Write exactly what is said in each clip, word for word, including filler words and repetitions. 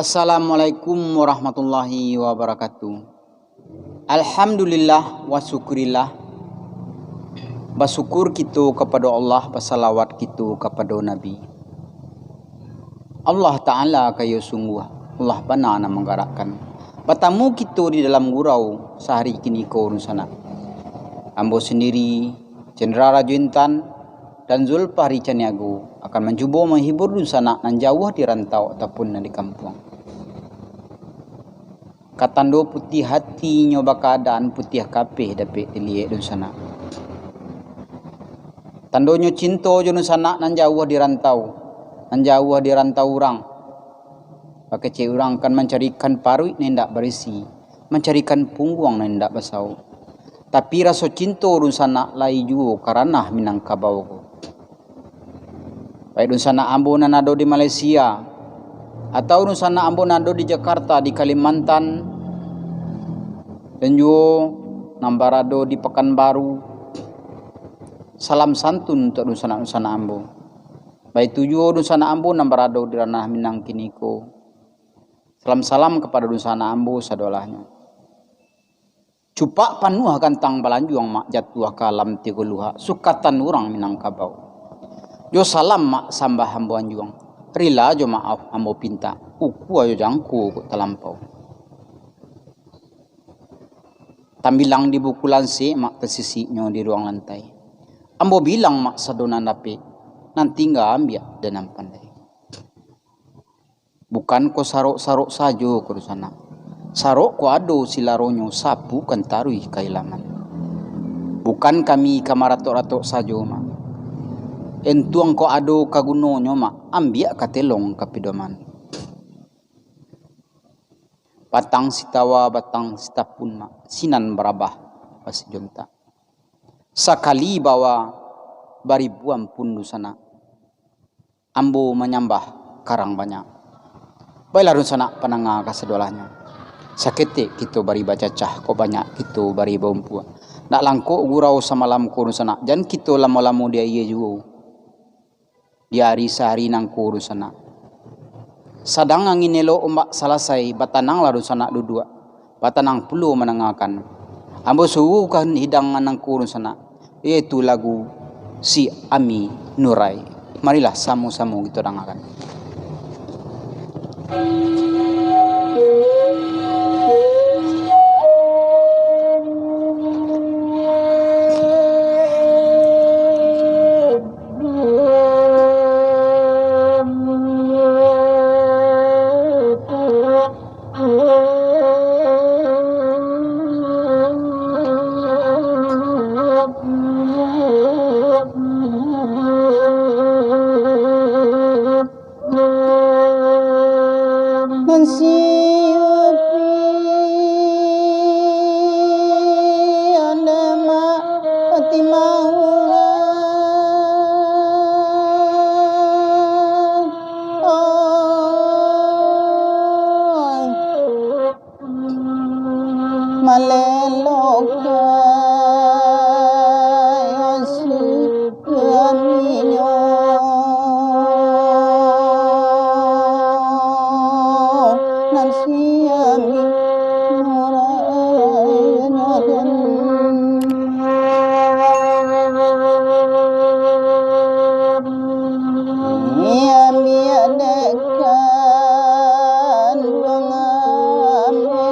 Assalamualaikum warahmatullahi wabarakatuh. Alhamdulillah wa syukurillah. Basyukur kito kapado Allah, basalawat kito kapado Nabi. Allah Ta'ala kayo sungguah, Allah bana nan manggarakkan. Batamu kito di dalam gurau sahari kini ko, dunsanak. Ambo sandiri, Jenderal Rajo Intan, dan Zulfahri Caniago akan mancubo manghibur dunsanak nan jauah di rantau ataupun nan di kampuang. Ka tando putiah hati nyo bakaadaan putiah kapeh dapek diliek dunsanak. Tandonyo cinto jo dunsanak nan jauah di rantau, nan jauah di rantau urang. Bakecek urang kan mancarikan paruik nan indak barisi, mancarikan pungguang nan indak basauk. Tapi raso cinto dunsanak lai juo ka ranah Minangkabau ko. Baik dunsanak ambo nan ado di Malaysia, atau dunsanak ambo nan ado di Jakarta, di Kalimantan, dan juo nan barado di Pakanbaru, salam santun untuak dunsanak-dunsanak ambo. Baitu juo dunsanak ambo nan barado di ranah Minang kini ko. Salam-salam kapado dunsanak ambo sadolahnyo. Cupak panuah gantang balanjuang, mak, jatuah ka alam tigo luhak, sukatan urang Minangkabau. Jo salam, mak, sambah ambo anjuang, rila jo maaf ambo pintak, ukua jo jangko kok talampau. Tambilang di buku lansek, mak, tasisiknyo di ruang lantai. Ambo bilang, mak, sado nan dapek, nan tingga ambiak dek nan pandai. Bukan ko sarok-sarok sajo ko dunsanak. Sarok ko ado silaronyo, sapu kan taruih ka ilaman. Bukan kami ka maratok-ratok sajo, mak. Entuang ko ado ka gunonyo, mak, ambiak ka telong ka pidoman. Batang sitawa, batang sitapun, mak, sinan barabah basijontak. Sakali bawa baribuan pun dunsanak. Ambo manyambah karang banyak. Baiklah dunsanak pandanga kasadolahnyo. Saketek kito bari bacacah, kok banyak kito bari baumpuak. Nak langkok gurau samalam ko dunsanak, jan kito lamo-lamo di aia juo. Di ari sahari nangko dunsanak. Sadang angin elok ombak salasai, batananglah dunsanak duduak. Batanang pulo mandangakan. Ambo suguhkan hidangan nangko dunsanak, yaitu lagu Si Ami Nurai. Marilah samo-samo kito dangakan. Nan siapi alemak pati maulah. Oi. Malelokan aminyo, nan siami murainyo den. Ambiak dek kanduang ambo.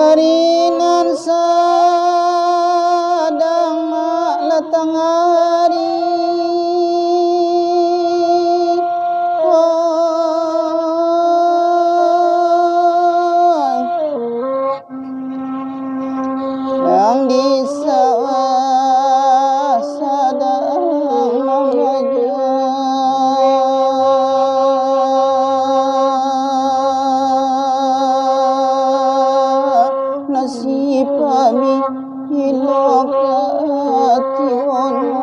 Ari nan sadang malatang ari. Nan di sawah sadang mangajuah, nasib kami ilo ka tibono.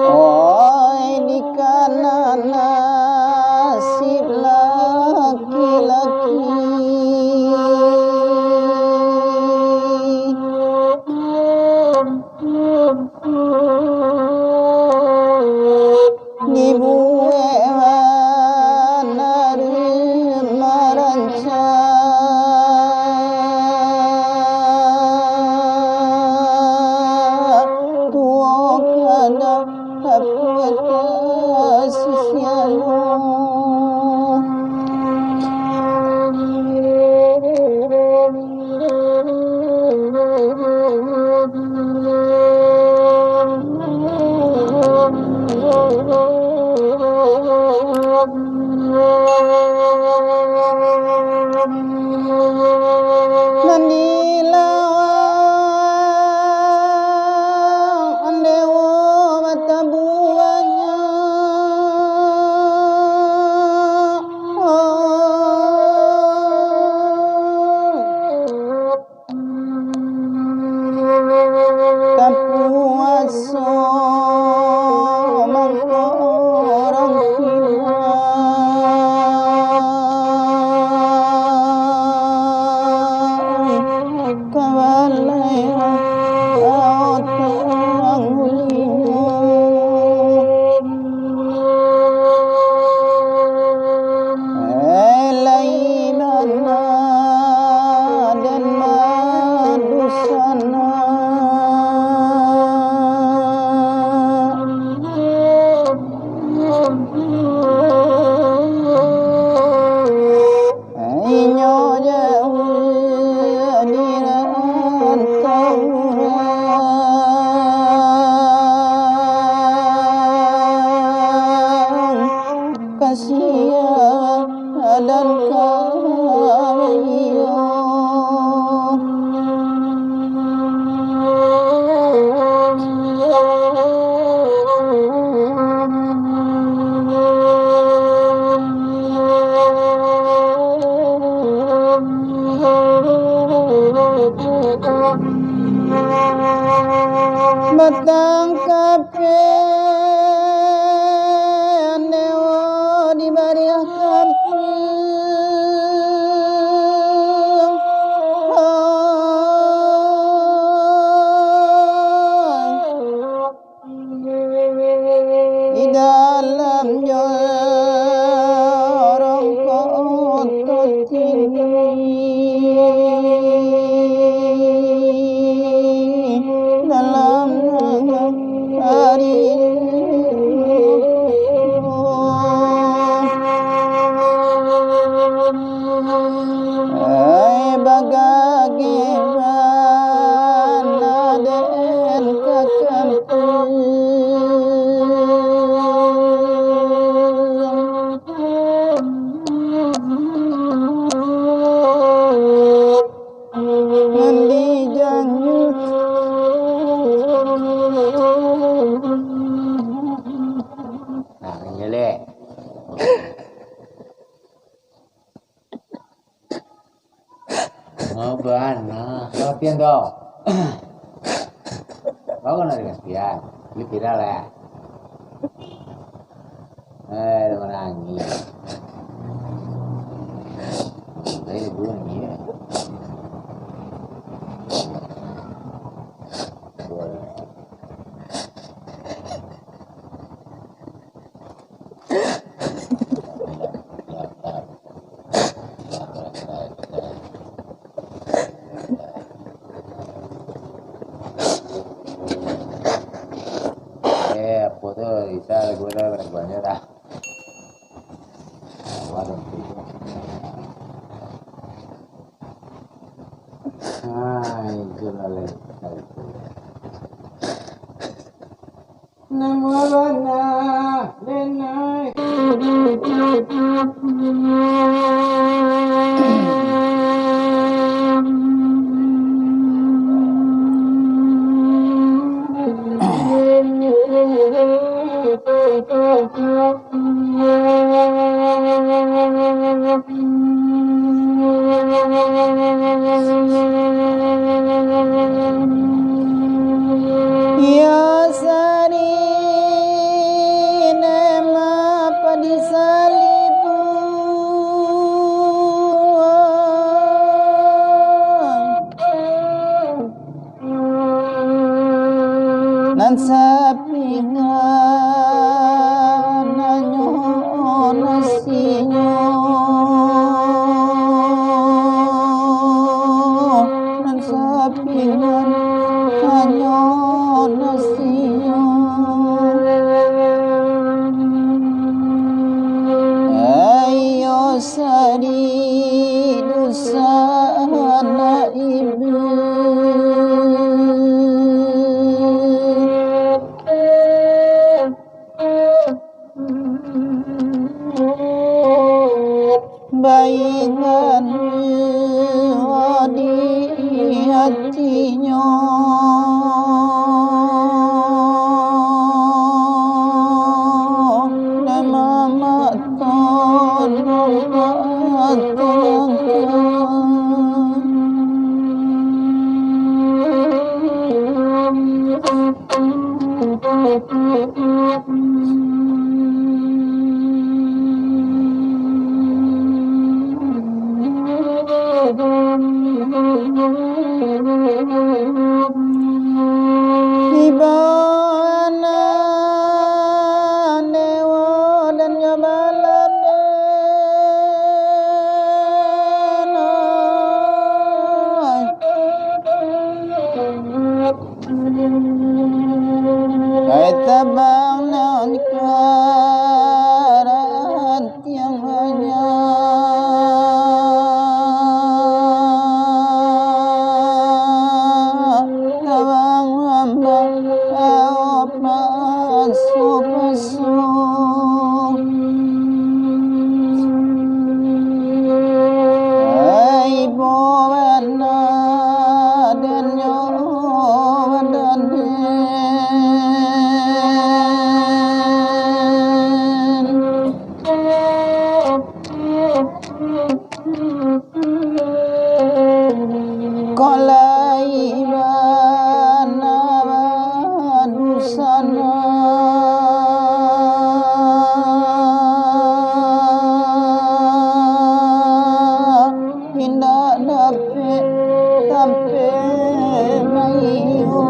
Oi, di kana nasib laki-laki. Dibuek bana marancak, tuo kada dapek tasisiano. Nan di lawang andewo batabuah. Tapuaso mangko urang tuo, ka balai urang ulimo. Elai bana den madusana. Inyo jauah di rantau urang, kasiah dan kawin. Batang kape andewo dibariah kampuang. Di dalam jorong koto tinggi, dalam nagari. Ai bagage bana den ka kampuang. Mandi janji. Nah, ini leh. Oh, bana. Latihan tu. Kau kan ada latihan. Ini tidak lah. Eh, dia menangis. Saya bunyi ya. Boleh. Eh, apo tu, Isa lagu dah, lagu banyak dah. Hai, itulah lai. Namo bana denai. Ya sari nema padisalibu. Nan sapingan hanyo nasinyo, nan sapingan hanyo nasinyo. Ayo sari dusanak ibu. Baingan di hatinyo, nan mamak Ibanan dewa dan nyo baladen. Kai tabang nan karan tiang banyak, tabang mambao pasu-pasu. Ai, bo bana dan nyo badaden. Kok lai bana badusana, indak dapek tampek baiyo.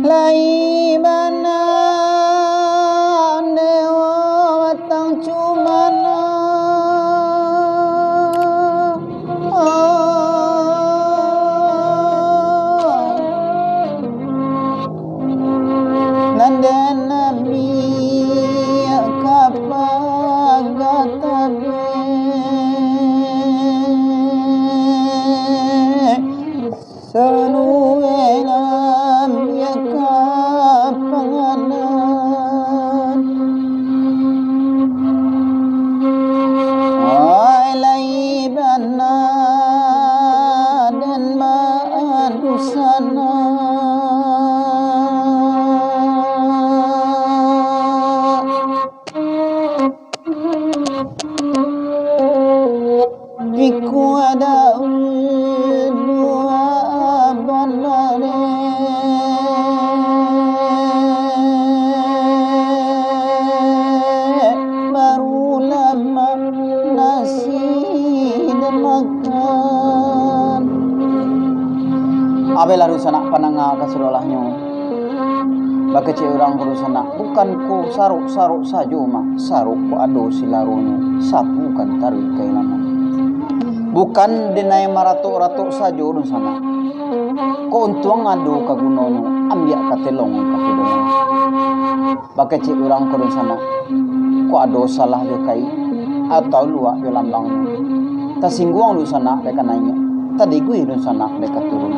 Lai bana dewa batang cumana. Nan den ambiak ka paga tabek, salua nan ambiak ka panganan. Ai, lai bana den badusana. Pikua Daud dua bana dek, baru lamak nasi den makan. Abailah dunsanak pandanga kasadolahnyo. Bakecek urang ko dunsanak, bukan ko sarok-sarok sajo mah, sarok ko ado silaronyo, sapu kan taruih ka ilaman. Bukan denai maratok-ratok sajo dunsanak, ko untuang ado ka gunonyo, ambiak ka telong ka pidoman. Bakecek urang ko dunsanak, ko ado salah jo kaik, atau luak jo lambangnyo. Tasingguang dunsanak dek ka naiak, tadiguih dunsanak dek ka turun.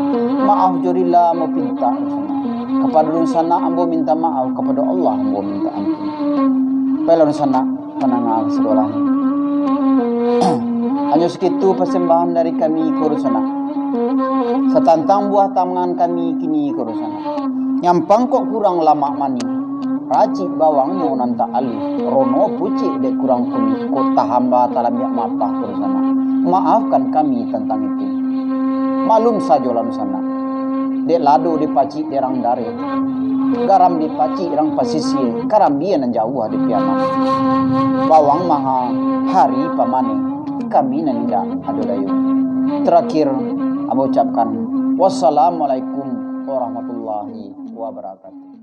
Maaf jo rila ambo pintak dunsanak. Kapado dunsanak ambo minta maaf, kapado Allah ambo minta ampun. Baiklah dunsanak, pandanga sadolahnyo. Hanyo sakitu pasambahan dari kami ko dunsanak. Satantang buah tangan kami kini ko dunsanak. Nyampang kok kurang lamak manih. Racik bawangnyo nan tak aluih, rono pucik dek kurang kunik, kok tahamba talambiak mapah ko dunsanak. Maafkan kami tantang itu. Maklum sajolah dunsanak, dek lado dipacik dek rang dareh, garam dipacik rang pasisia, karambia nan jauah dipiamak. Bawang maha hari pamaneh, kami nan indak ado dayo. Terakhir, ambo ucapkan, wassalamualaikum warahmatullahi wabarakatuh.